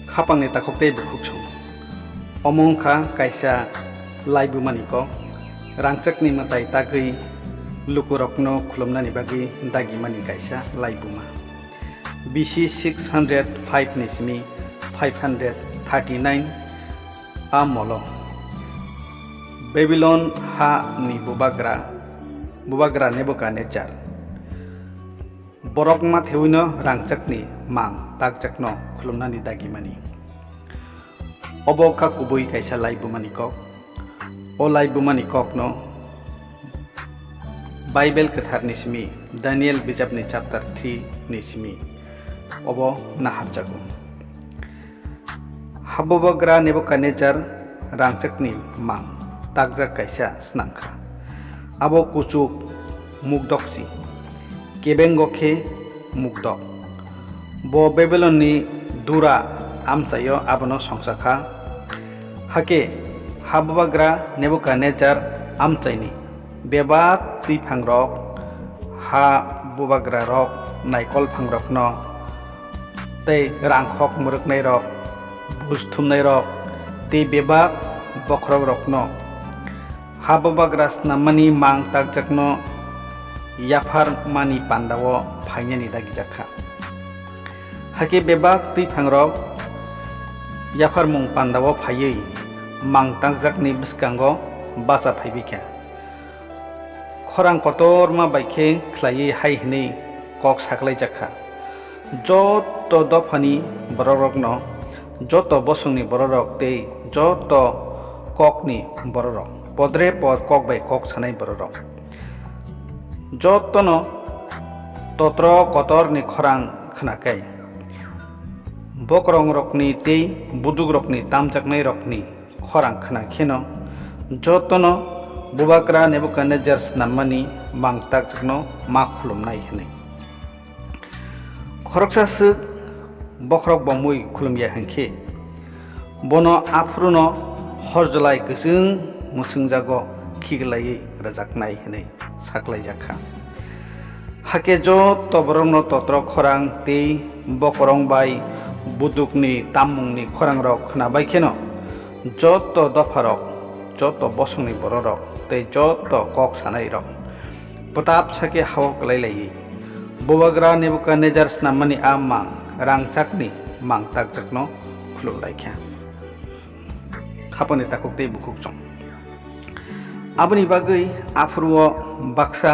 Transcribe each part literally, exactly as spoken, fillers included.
Khapangni takhuk tei bukhuk song. Omo wngkha kaisa laibumani kok, rangchakni mwtai tagwi lukurokno khulumnani bagwi dagimani kaisa laibuma. B C six hundred five ni simi five hundred thirty nine a molo Babylon ha ni bubagra, bubagra Nebuchadnezzar borok ma thewino rangchakni mang takjakno khulumnani dagimani. Obo wngkha kubui kaisa laibumani kok. O laibumani kokno Bible kwtharni simi Daniel bijapni chapter three ni simi obo naharjago. Habubagra Nebuchadnezzar rangchakni mang takjak kaisa snamkha. Abo kuchuk mukdokchi, kebengo khe mukdok. Bo Babylonni dura amchaio abono songchakha. Hakhe habubagra Nebuchadnezzar amchaini bebak twiphangrok, ha bubagrarok, naikol phangrokno, tei rangkhok mwrwknairok, buj thumnairok, tei bebak bokhorokrokno ha bubagra snammani mang takjakno yapharmani pandao phainani dagijakha. Hakhe bebak twiphangrok yapharmung pandao phaiwi mang takjakni bwskango bacha phaibikha. Khorang kotorma bai khe khlaiwi hai hwnwi kok saklaijak kha, "Joto dophani bororokno, joto bosongni bororok tei joto kokni bororok, podre pod kok bai kok sanai bororok, jotono totro kotorni khorang khnakai, bokrongrokni tei budukrokni tamjaknairokni khorang khna kheno jotono bubagra Nebuchadnezzar snammani mang takjakno ma khulumnai," hwnwi. Khoroksa swk bokhorok bomwi khulumya hwnkhe, bono aphuruno horjlai kwchwng mwswngjago khiklaiwi rwjaknai hwnwi saklaijak kha. Hakhe joto borokno totro khorang tei bokorong bai budukni tammungni khorangrok khnabai kheno, joto dopharok, joto bosongni bororok tei joto kok sanairok pwtap sakhe ha-o kwlai laiwi bubagra Nebuchadnezzar snammani a mang rangchakni mang takjakno khulum lai kha. Khapangni takhuk tei bukhuk chong. Aboni bagwi aphuru-o baksa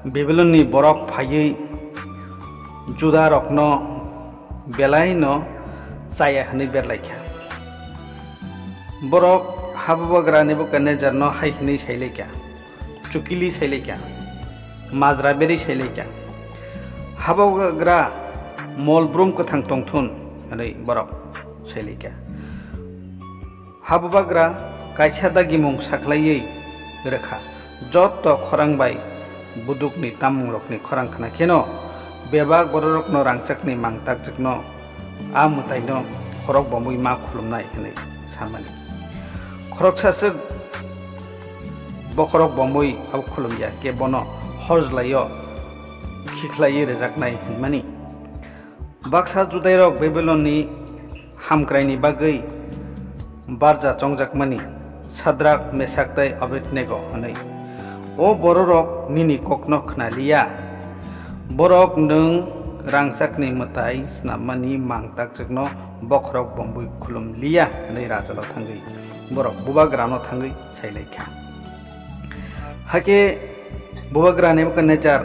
Babilonni borok phaiwi Judarokno belai no chaya hwnwi berlai kha. Borok habubagra Nebuchadnezzarno hai hwnwi sai lai kha, "Chukili sai lai kha, majra berwi sai lai kha, habubagra mol brum kwthang tong thun," hwnwi borok sai lai kha. Habubagra kaisa dagimung saklaiwi rwkha, joto khorang bai budukni tammungrokni khorang khna kheno bebak bororokno rangchakni mang takjakno a mwtaino khorok bomwi ma khulumnai hwnwi samani. Khoroksa swk bokhorok bomwi abo khulumya khe bono horjlaio khikhlaiwi rwjaknai hwnmani. Baksa Judairok Babilonni hamkraini bagwi barja chongjakmani Sadrak, Mesak tei Abednego hwnwi. O bororok nini kokno khna liya. Borok nwng rangchakni mwtai snammani mang takjakno bokhorok bomwi khulum liya hwnwi rajalo thangwi borok bubagrano thangwi sai lai kha. Hakhe bubagra Nebukadnejar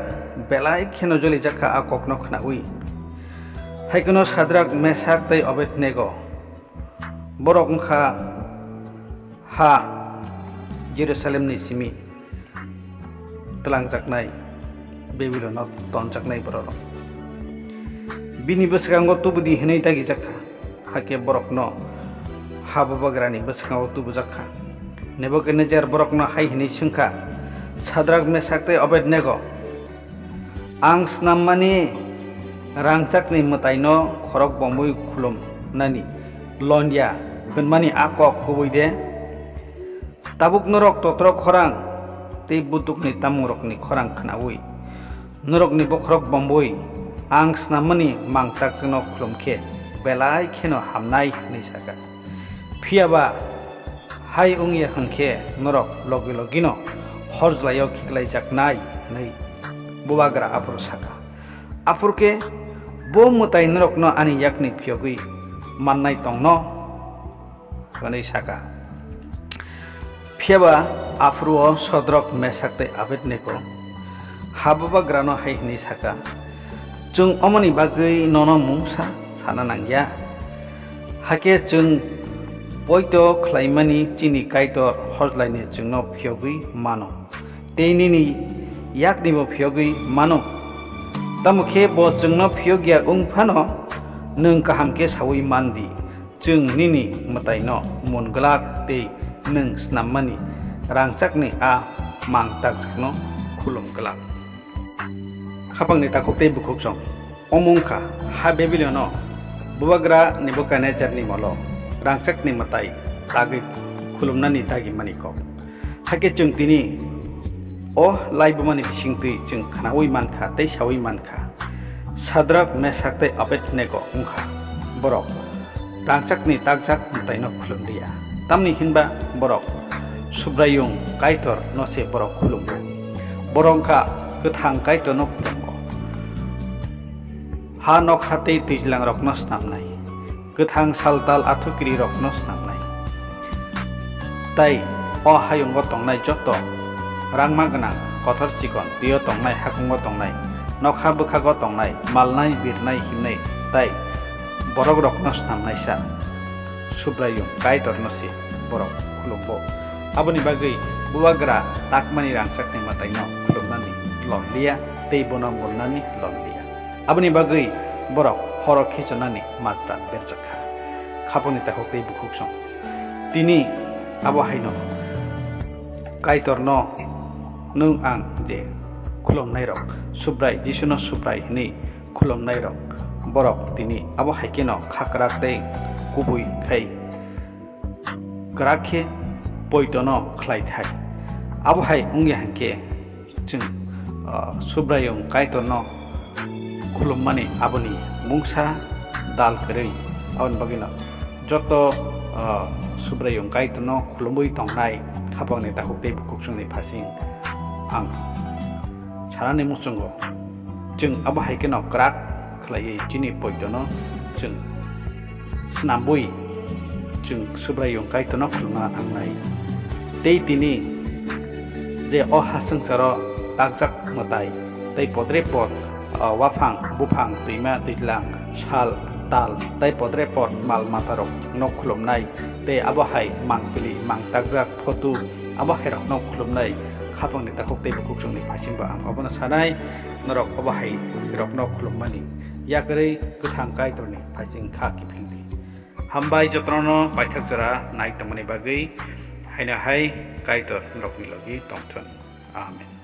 belai kheno jolijak kha a kokno khnaui. Hai kheno Sadrak, Mesak tei Abednego borok wngkha ha Jerusalemni simi twlangjaknai, Babilono tonjaknai bororok. Bini bwskango tubudi hwnwi dagijak kha. Hakhe borokno habubagrani bwskango tubujak kha. Nebukadnejar borokno hai hwnwi swng kha, "Sadrak, Mesak tei Abednego, ang snammani rangchakni mwtaino khorok bomwi khulumnani lon ya hwnmani a kok kubui de? Tabuk norok totro khorang tei budukni tamungrokni khorang khnaui, norokni bokhorok bomwi ang snammani mang takjakno khulum khe, belai kheno hamnai hwnwi saka. Phiya ba hai wng ya hwn khe norok logi logino horjlaio khiklaijaknai hwnwi bubagra aphuru saka. Aphuru khe bo mwtai norokno ani yakni phiyogwi mannai tongno hwnwi saka. Phiya ba aphuru o Sodrok, Mesak tei Abednego ha bubagrano hai hwnwi saka, "Chwng omoni bagwi nono mungsa sana nangya. Hakhe chwng poito khlaimani chini Kaitor horjlaino chwngno phiyogwi mano, tei nini yaknibo phiyogwi mano. Tamo khe bo chwngno phiyogya wng phano, nwng kaham khe saui man di, chwng nini mwtaino mun glak tei nwng snammani rangchakni a mang takjakno khulum glak." Khapangni takhuk tei bukhuk song. Omo wngkha ha Babilono bubagra Nebukadnezzarni molo rangchakni mwtai tagwi khulumnani dagimani kok. Hakhe chwng tini o laibumani bisingtwi chwng khnaui mankha tei saui mankha, Sadrak, Mesak tei Abednego wngkha borok rangchakni takjak mwtaino khulumliya. Tamni hinba borok Subraiyung Kaitorno se borok khulumo. Borok wngkha kwthang Kaitorno khulumo. Ha nokha tei twijlangrokno snamnai, kwthang saltal athukirirokno snamnai. Tai o hayungo tongnai joto rangma gwnang, kothor chikon, twiyo tongnai, hakungo tongnai, nokha bwkhago tongnai, malnai, birnai, himnai, tai borokrokno snamnaisa Subraiyung Kaitorno se borok khulumbo. Aboni bagwi bubagra takmani rangchakni mwtaino khulumnani lomliya tei bono mulnani lomliya. Aboni bagwi borok horo khichonani majra berjak kha. Khapangni takhuk tei bukhuk song. Tini abo haino Kaitorno nwng ang je khulumnairok, Subrai, Jisuno Subrai hwnwi khulumnairok, borok tini abo hai kheno khakrak tei kubui khai kwrak khe poitono khlai thai. Abo hai wngya hwn khe chwng, ah, Subraiyung Kaitorno khulummani aboni mungsa dal kwrwi. Aboni bagwino joto, ah, Subraiyung Kaitorno khulumwi tongnai khapangni takhuk tei bukhuk chwngni phasing ang sanani muchungo. Chwng abo hai kheno kwrak khlaiwi chini poitono chwng snambui chwng Subraiyung Kaitorno khulumna nangnai. Tei tini je o ha swngcharo takjak mwtai tei podre pod, o waphang, buphang, twima, twijlang, sal, tal tei podre pod mal matarokno khulumnai tei abo hai mangpili, mangtakjak, photo, abo hairokno khulumnai khapangni takhuk tei bukhuk chwngni phasingbo ang obono sanai, norok obo hairokno khulummani yakarwi kwthang Kaitorni phasing kha kiphildi. Hambai jotono paithak jora nai tongmani bagwi, haino hai Kaitor norokni logi tongthun. Amen.